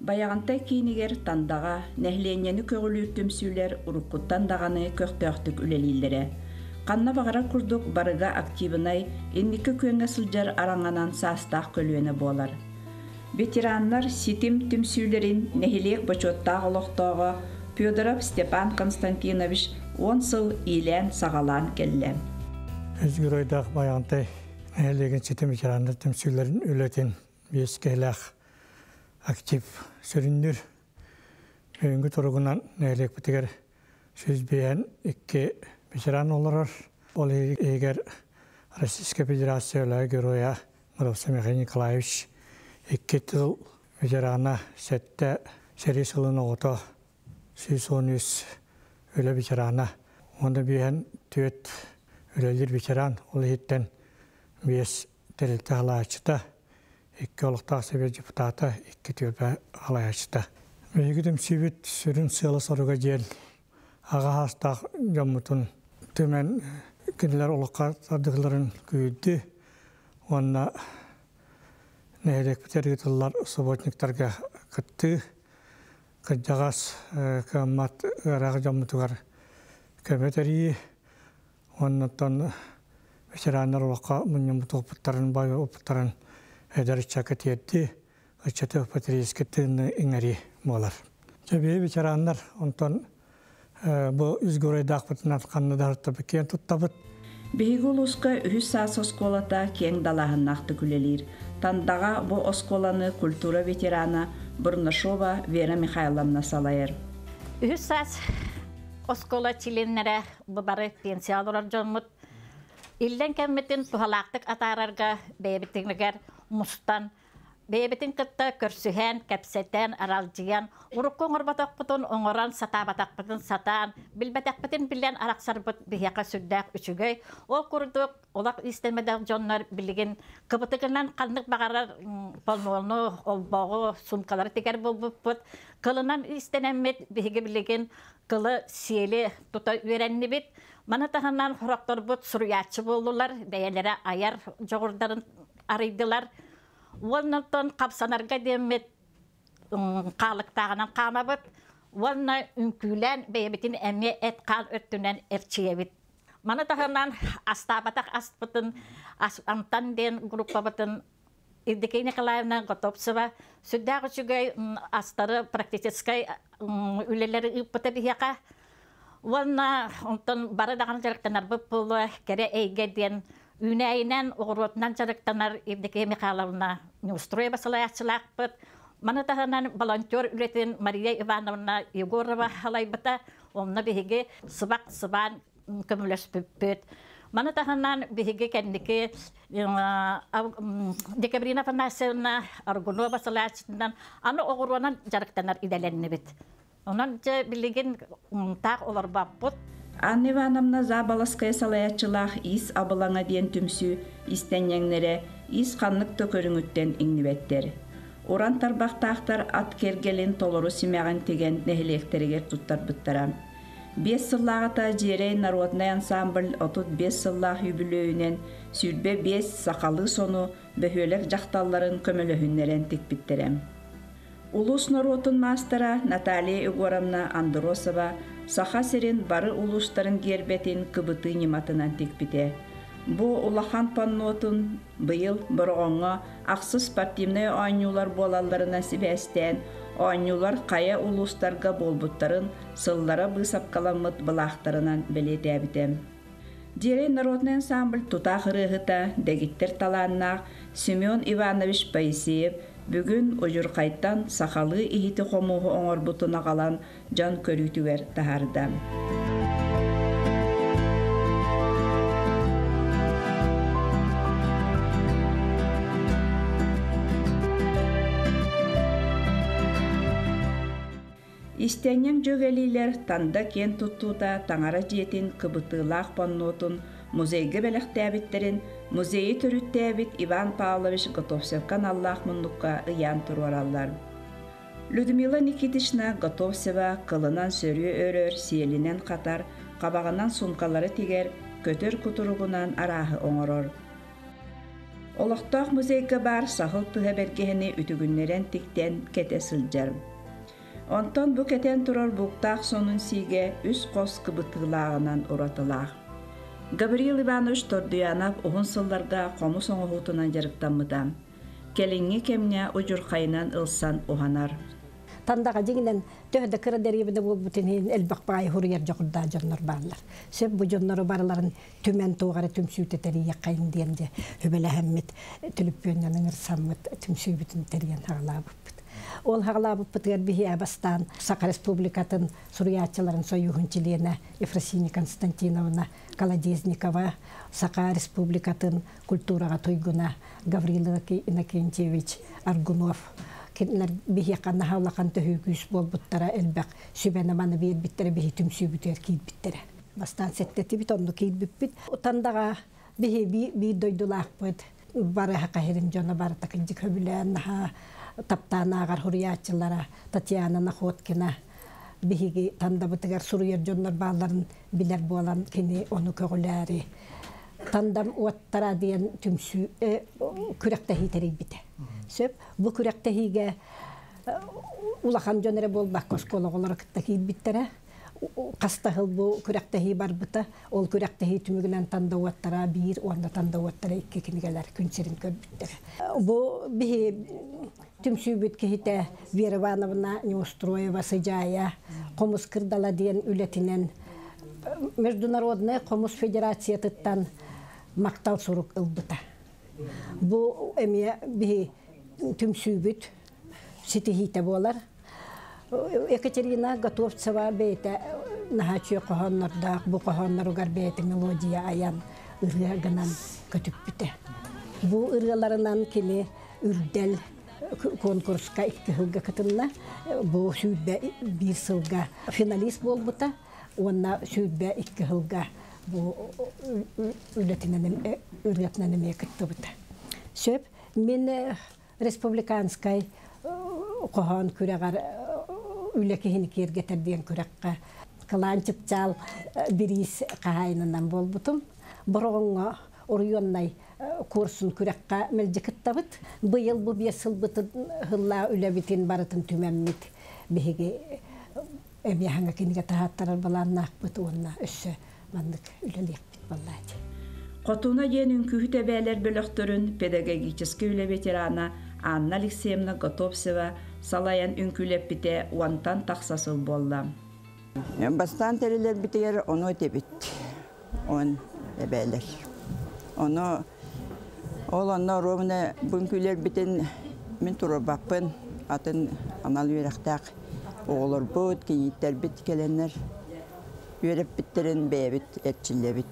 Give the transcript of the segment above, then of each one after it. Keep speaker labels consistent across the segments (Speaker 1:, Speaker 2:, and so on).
Speaker 1: Байаҕантай киинигэр Тандаҕа нэһилиэнньэни көҕүлүүр түмсүүлэр уруккуттан даҕаны көхтөөхтүк үлэлииллэрэ. Ханна баҕарар курдук барыга активынай, инники күөҥҥэ сылдьар араҥанан саастаах көлүөнэ буолар. Ветераннар ситим түмсүүлэрин нэһилиэк бочуоттаах олохтооҕо Федоров Степан Константинович 10 сыл иилээн-саҕалаан кэллэ.
Speaker 2: Үс геройдаах Байаҕантай нэһилиэгин ситим ветераннар түмсүүлэрин үлэтин биэс киһилээх актив сүрүннүүр. Бүгүҥҥү туругунан нэһилиэкпитигэр 152 ветеран олорор. Ол иһигэр Российскай Федерация Үлэ Геройа Муровцев Михаил Николаевич икки тыл ветерана, сэттэ сэрии сылын оҕото, 113 үлэ ветерана, уонна биэһэн түөрт үлэлиир ветеран, ол иһиттэн биэс тэрилтэ салайааччыта, икки олохтоох сэбиэт депутата, икки түөлбэ салайааччыта. Биһиги түмсүүбүт сүрүн сыала-соруга диэн аҕа саастаах дьоммутун түмэн кинилэр олоххо тардыһыыларын күүрдүү уонна нэһилиэкпитигэр ыытыллар субботниктарга кыттыы, кырдьаҕас кыаммат ыараах дьоммутугар көмө тэрийии уонна оттон ветераннар олоххо мунньуммут опыттарын, бай опыттарын эдэр ыччакка тиэрдии, ыччаты патриотическай тыыны иҥэрии буолар. Дьэ, биһи ветераннар онтон бу үс геройдаахпытынан ханна да артабыт киэн туттабыт.
Speaker 1: Биһиги улууска үһүс саас оскуолата киэҥ далааһыннаахтык үлэлиир. Тандаҕа бу оскуоланы культура ветерана Бурнашова Вера Михайловна салайар.
Speaker 3: Үһүс саас оскуола чилиэннэрэ бу бары пенсия олорор дьоммут иллэҥ кэммитин туһалаахтык атаарарга бэйэбитигэр мустан бэйэбитин кытта көрсүһэн, кэпсэтэн, аралдьыйан, урукку оҥорботохпутун оҥорон, сатаабатахпытын сатаан, билбэтэхпитин билэн арахсарбыт биһиэхэ сүрдээх үчүгэй. Ол курдук олох истэммэтэх дьоннор билигин кыбытыгынан ханнык баҕарар полнуону, олбоҕу, суумкалары тигэр буолбуппут. Кылынан истэнэммит биһиги билигин кылы, сиэли тута үөрэннибит. Маны таһынан хорохторбут суруйааччы буоллулар, бэйэлэрэ айар дьоҕурдарын арыйдылар. Уонна оттон хапсанарга диэммит хаалыктааҕынан хаамабыт уонна үҥкүүлээн бэйэбитин эмиэ эт-хаан өттүнэн эрчийэбит. Маны таһынан астаабатах аспытын амтан диэн группабытын Евдокия Николаевна Готовцева сүрдээх үчүгэй астары практическай үлэлэри ыыппыта биһиэхэ. Уонна онтон бары даҕаны дьарыктанарбыт буолуо кэрэ эйгэ диэн үүнээйинэн, оҕуруотунан дьарыктанар Евдокия Михайловна Неустроева салайааччылаахпыт. Маны таһынан волонтер үлэтин Мария Ивановна Егорова салайбыта. Онно биһиги сыбак сыбаан көмөлөспүппүт. Маны таһынан биһиги кэнники Декабрина Афанасьевна Аргунова салайааччытынан аны оҕуруонан дьарыктанар идэлэннибит. Онон дьэ билигин таах олорбоппут.
Speaker 1: Анна Ивановна Заболоцкая салайааччылаах Ис абылаҥа диэн түмсүү истэнньэҥнэрэ ис ханнык да көрүҥүттэн иҥнибэттэр. Уран тарбахтаахтар ат кэргэлин толору симэҕин тигэн нэһилиэктэригэр туттарбыттара. Биэс сыллааҕыта Дьиэрэй народнай ансамбль 35 сыллаах үбүлүөйүнэн 25 сахалыы сону бөһүөлэк дьахталларын көмөлөһүннэрэн тикпиттэрэ. Улуус норуотун маастара Наталья Егоровна Андросова Саха сирин бары улуустарын гиэрбэтин кыбытыы ньыматынан тикпитэ. Бу улахан паннотун быйыл Бороҕоҥҥо ахсыс спортивнай оонньуулар буолалларынан сибээстээн, оонньуулар хайа улуустарга буолбуттарын сыллара быысапкаламмыт былаахтарынан бэлиэтээбитэ. Дьиэрэй народнай ансамбль тутаах ырыаһыта, дэгиттэр талааннаах Семен Иванович Поисеев бүгүн удьурхайтан сахалыы иһити-хомуоһу оҥорбутун аҕалан дьон көрүүтүгэр таһаарда. Истэнньэҥ дьүөгэлиилэр Танда киэн туттуута таҥара дьиэтин кыбытыылаах паннотун музейга бэлэхтээбиттэрин музейы төрүттээбит Иван Павлович Готовцевка аналлаах муннукка ыйаан туруораллар. Людмила Никитична Готовцева кылынан сөрүө өрөр, сиэлинэн хатар, хабаҕынан суумкалары тигэр, көтөр кутуругунан арааһы оҥорор. Олохтоох музейга баар саһыл тыһа бэргэһэни үтүгүннэрэн тиктэн кэтэ сылдьар. Онтон бу кэтэн турар бууктаах сонун сиигэ үс хос кыбытыылааҕынан уратылаах. Гаврил Иванович Тордуянов уһун сылларга хомус оҥоһуутунан дьарыктаммыта. Кэлиҥҥи кэмҥэ удьурхайынан ылсан уһанар.
Speaker 4: Тандаҕа дьиҥинэн төһө да кыра дэриэбинэ буолбутун иһин элбэх баайы хуруйар дьоҕурдаах дьоннор бааллар. Сөп бу дьоннору барыларын түмэн туох эрэ түмсүүтэ тэрийиэххэйин диэн дьэ үбэлэһэммит, түлүппүөннэн ыҥырсаммыт түмсүүбүтүн тэрийэн хаҕалаабыппыт. Ол хаҕалаабыппытыгар биһи бастаан Саха Республикатын суруйааччыларын сойууһун чилиэнэ Ефросинья Константиновна Колодезникова, Саха Республикатын культураҕа туйгуна Гаврил Иннокентьевич Аргунов кинилэр биһиэхэ наһаа улахан төһүү күүс буолбуттара, элбэх сүбэни-маны биэрбиттэрэ, биһи түмсүүбүтүгэр киирбиттэрэ. Бастаан сэттэтибит, онно киирбиппит. Тандаҕа биһи биир дойдулаахпыт, бары хахаһирин дьоно барыта кырдьык хөбүлээн наһаа таптаан ааҕар суруйааччылара Татьяна Находкина биһиги Тандабытыгар суруйар дьоннор баалларын билэр буолан кини ону көҕүлээри Тандам уоттара диэн түмсүү күрэхтэһии тэрийбитэ. Сөп. Бу күрэхтэһиигэ улахан дьон эрэ буолбакка оскуола оҕолоро кытта киирбиттэрэ. Хас да сыл бу күрэхтэһии барбыта. Ол күрэхтэһии түмүгүнэн Танда уоттара биир уонна Танда уоттара икки кинигэлэр күн сирин көрбүттэрэ. Бу биһи түмсүүбүт киһитэ Вера Ивановна Неустроева Сыдьаайа Хомус кырдала диэн үлэтинэн Международная хомус федерациятыттан мактал сурук ылбыта. Бу эмиэ биһи түмсүүбүт ситиһиитэ буолар. Екатерина Готовцева бэйэтэ наһаа үчүгэй хоһооннордоох, бу хоһоонноругар бэйэтэ мелодия айан ырыа гынан көтүппүтэ. Бу ырыаларынан кини Үрдэл конкурска икки сылга кытынна. Бу 21 сылга финалист буолбута уонна 22 сылга бу үлэтинэн ырыатынан эмиэ кыттыбыта. Сөп. Мин республиканскай хоһоон күрэҕэр үлэ киһини киэргэтэр диэн күрэххэ Кылаан Чыпчаал бириис хаһаайынынан буолбутум. Бороҕоҥҥо оройуоннай курсун күрэххэ мэлдьи кыттабыт. Быйыл бу биэс сылбытын сыллаа үлэбитин барытын түмэммит биһиги эмиэ хаҥа кинигэ таһааттарар былааннаахпыт уонна өссө маннык үлэлиэхпит буоллаати.
Speaker 1: Хотуна диэн үҥкүүһүт эбээлэр бөлөхтөрүн педагогическай үлэ ветерана Анна Алексеевна Готовцева салайан үҥкүүлэппитэ уонтан тахса сыл буолла.
Speaker 5: Бастаан тэрилэрбитигэр ону этэбит. Он эбээлэр. Ону ол онно ровно бу үҥкүүлэрбитин мин туруорбаппын. Атын анал үөрэхтээх оҕолорбут, кийииттэрбит кэлэннэр үөрэппиттэрин бэйэбит эрчиллэбит.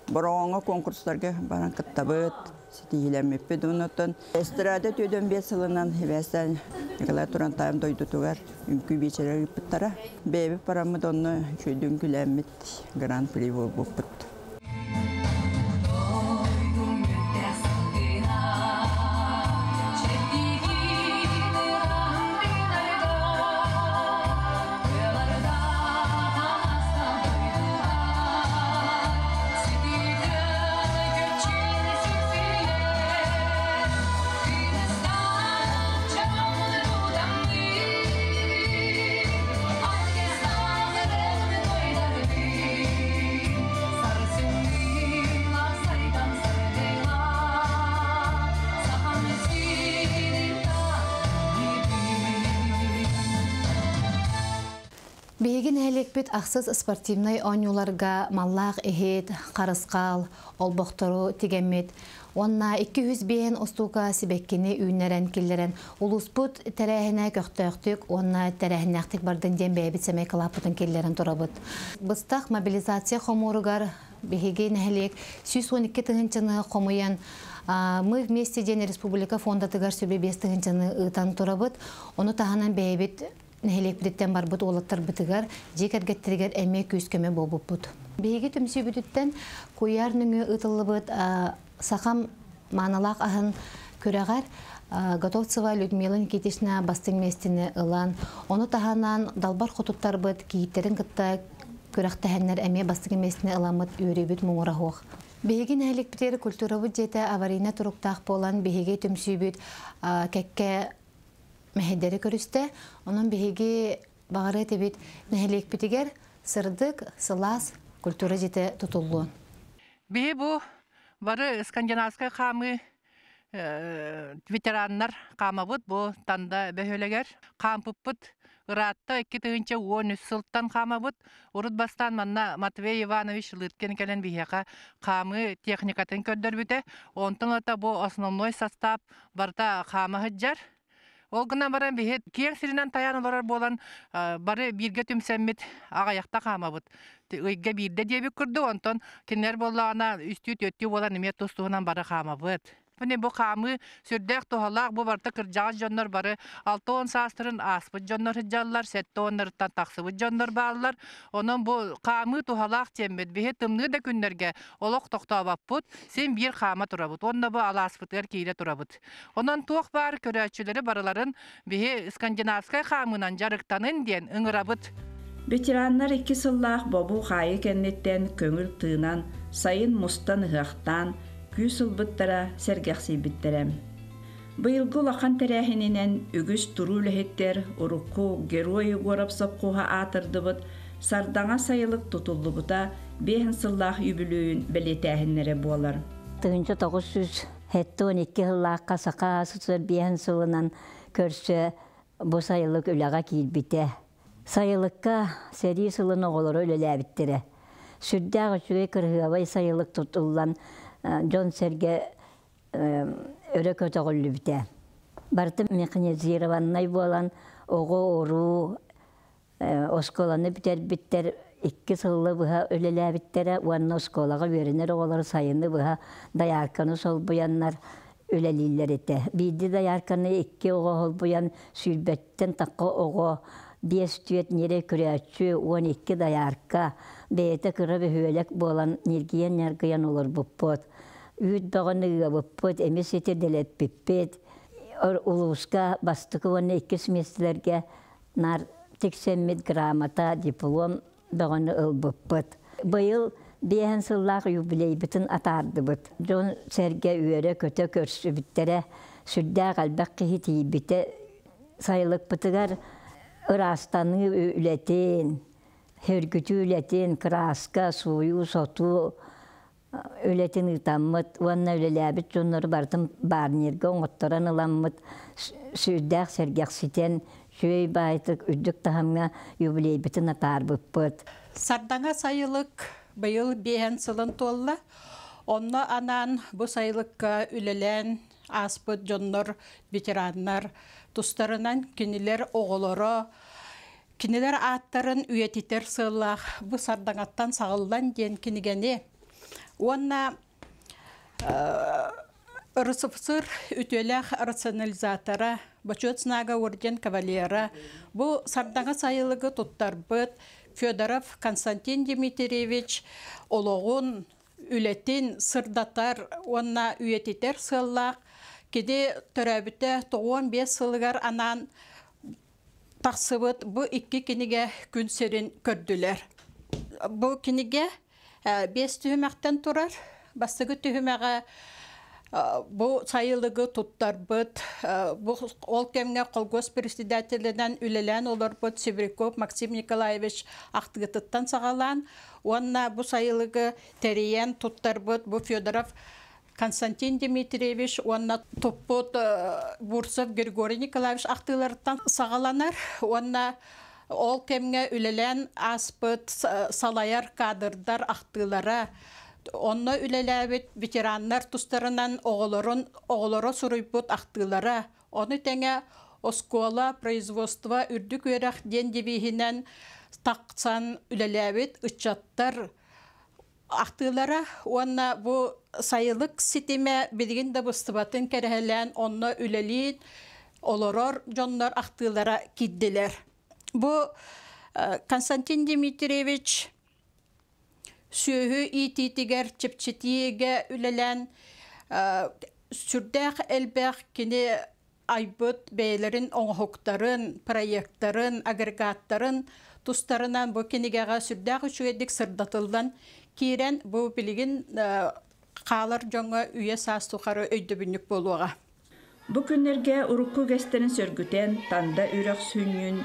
Speaker 5: Бороҕоҥҥо конкурстарга баран кыттабыт, ситиһиилэммиппит. Оннуттан эстрада түөдөн биэс сылынан хибээстэн Николай Турантаев дойдутугар үҥкүү биэчэрэ ыыппыттара. Бэйэбит бараммыт онно үчүгэйдик үҥкүүлээммит гран-при буолбуппут.
Speaker 6: Биһиги нэһилиэкпит ахсыс спортивнай оонньууларга маллаах иһит, харысхал, олбохтору тигэммит уонна 205 устуука сибэккини үүннэрэн киллэрэн улууспут тэрээһинэ көхтөөхтүк уонна тэрээһиннээхтик бардын диэн бэйэбит сэмэй кылааппытын киллэрэн турабыт. Быстах мобилизация хомууругар биһиги нэһилиэк 112 тыһыынчаны хомуйан Мы вместе диэн республика фондатыгар сүбэ 5 тыһыынчаны ыытан турабыт. Ону таһынан бэйэбит нэһилиэкпититтэн барбыт уолаттарбытыгар, дьиэ кэргэттэригэр эмиэ күүс-көмө буолбуппут. Биһиги түмсүүбүтүттэн куйаар нөҥүө ыытыллыбыт сахам маанылаах аһын күрэҕэр Готовцева Людмила Никитична бастыҥ миэстэни ылан, ону таһынан далбар хотуттарбыт кийииттэрин кытта күрэхтэһэннэр эмиэ бастыҥ миэстэни ыламмыт үөрүүбүт муҥура суох. Биһиги нэһиликпитигэр культурабыт дьиэтэ аварийнай туруктаах буолан, биһиги түмсүүбүт кэккэ мэһэйдэри көрүстэ. Онон биһиги баҕарыа этибит нэһилиэкпитигэр сырдык, сылаас культура дьиэтэ тутуллуон.
Speaker 7: Биһи бу бары скандинавскай хаамыы ветераннар хаамабыт бу Танда бөһүөлэгэр хаампыппыт ыраатта 2013 сылтан хаамабыт. Урут бастаан манна Матвей Иванович Лыткин кэлэн биһиэхэ хаамыы техникатын көрдөрбүтэ. Онтон ылата бу основной состав барыта хаама сылдьар. Ол гынан баран биһи киэҥ сиринэн тайаан олорор буолан бары бииргэ түмсэммит аҕыйахта хаамабыт. Ыйга биирдэ диэбит курдук, онтон кинилэр буоллаҕына үстүү-түөртүү буолан эмиэ тус-туһунан бары хаамабыт. Бу хаамыы сүрдээх туһалаах, бу барыта кырдьаҕас дьоннор бары 60 саастарын ааспыт дьоннор сылдьаллар, 70-нарыттан тахсыбыт дьоннор бааллар. Онон бу хаамыы туһалаах диэммит, биһи тымныы да күннэргэ олох тохтообоппут, син биир хаама турабыт уонна бу алааспытыгар киирэ турабыт. Онон туох баар көрөөччүлэри барыларын биһи скандинавскай хаамыынан дьарыктанын диэн ыҥырабыт.
Speaker 1: Ветераннар икки сыллаах бобуу-хаайыы кэнниттэн көҥүл тыынан, сайын мустан ыһыахтаан, күүс ылбыттара, сэргэхсийбиттэрэ. Быйылгы улахан тэрээһининэн үгүс туруу үлэһиттэр урукку Герой Егоров сопхуоһа аатырдыбыт Сардаҥа сайылык тутуллубута биэһин сыллаах үбүлүөйүн бэлиэтээһиннэрэ буолар.
Speaker 8: 1972 сыллаахха Саха СССР биэһин сылынан көрсө бу сайылык үлэҕэ киирбитэ. Сайылыкка сэрии сылын оҕолоро үлэлээбиттэрэ. Сүрдээх үчүгэй кырыһыабай сайылык тутуллан дьон-сэргэ өрө көтөҕүллүбүтэ. Барыта механизированнай буолан оҕо-уруу оскуоланы бүтэрбиттэр икки сылы быһа үлэлээбиттэрэ уонна оскуолаҕа үөрэнэр оҕолор сайыны быһа доярканы солбуйаннар үлэлииллэр этэ. Биирдии доярканы икки оҕо холбуйан сүүрбэттэн тахха оҕо биэс түөрт ньирэй күрөөччү 12 доярка бэйэтэ кыра бөһүөлэк буолан ньиргийэн-ньаргыйан олорбуппут. Үүт бөҕөнү ыабыппыт, эмис ити дэлэппиппит. Улууска бастакы уонна иккис миэстэлэргэ наар тиксэммит грамота, диплом бөҕөнү ылбыппыт. Быйыл биэһэн сыллаах юбилейбытын атаардыбыт. Дьон-сэргэ үөрэ-көтө көрсүбүттэрэ, сүрдээх элбэх киһи тиийбитэ. Сайылыкпытыгар ыраастаныы үлэтин, сөргүтүү үлэтин, кырааска, сууйуу-сотуу үлэтин ыытаммыт уонна үлэлээбит дьоннору барытын барнирга оҥотторон ыламмыт сүрдээх сэргэхситэн үчүгэй баайтык үрдүк таһымҥа юбилейбытын атаарбыппыт.
Speaker 9: Сардаҥа сайылык быйыл биэһэн сылын туолла. Онно анаан бу сайылыкка үлэлээн ааспыт дьоннор, ветераннар тустарынан кинилэр оҕолоро Кинилэр ааттарын үйэтитэр сыаллаах бу Сардаҥаттан саҕыллан диэн кинигэни уонна РСФСР үтүөлээх рационализатора, Бочуот знага орден кавалера, бу Сардаҥа сайылыгы туттарбыт Федоров Константин Дмитриевич олоҕун, үлэтин сырдатар уонна үйэтитэр сыаллаах кини төрөөбүтэ 95 сылыгар анаан тахсыбыт бу икки кинигэ күн сирин көрдүлэр. Бу кинигэ биэс түһүмэхтэн турар. Бастакы түһүмэҕэ бу сайылыгы туттарбыт, бу ол кэмҥэ колгос председателинэн үлэлээн олорбут Сибиряков Максим Николаевич ахтыытыттан саҕалаан уонна бу сайылыгы тэрийэн туттарбыт бу Федоров Константин Дмитриевич уонна туппут Бурцев Григорий Николаевич ахтыыларыттан саҕаланар уонна ол кэмҥэ үлэлээн ааспыт салайар кадрдар ахтыылара онно үлэлээбит ветераннар тустарынан оҕолорун оҕолоро суруйбут ахтыылара ону тэҥэ оскуола производство үрдүк үөрэх диэн девиһинэн тахсан үлэлээбит ыччаттар ахтыылара уонна бу сайылык ситимэ билигин да быстыбатын кэрэһэлээн онно үлэлиин олорор дьоннор ахтыылара киирдилэр. Бу Константин Дмитриевич сүөһү иитиитигэр чэпчэтиигэ үлэлээн сүрдээх элбэх кини айбыт бэйэлэрин оҥоһуктарын, проектарын, агрегаттарын тустарынан бу кинигэҕэ сүрдээх үчүгэйдик сырдатыллан киирэн бу билигин хаалар дьоҥҥо үйэ саас тухары өйдөбүнньүк буолуоҕа.
Speaker 1: Бу күннэргэ урукку үгэстэрин сөргүтэн Танда үрэх сүнньүн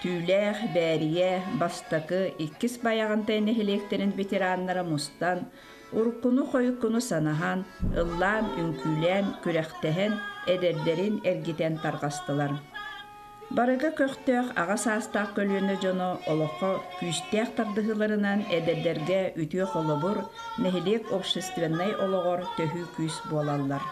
Speaker 1: Түүлээх, Бээрийэ, Бастакы, Иккис Байаҕантай нэһилиэктэрин ветераннара мустан, уруккуну-хойуккуну санаһан, ыллаан, үҥкүүлээн, күрэхтэһэн, эдэрдэрин эргитэн тарҕастылар. Барыга көхтөөх аҕа саастаах көлүөнэ дьоно олоххо күүстээх тардыһыыларынан эдэрдэргэ үтүө холобур, нэһилиэк общественнай олоҕор төһүү күүс буолаллар.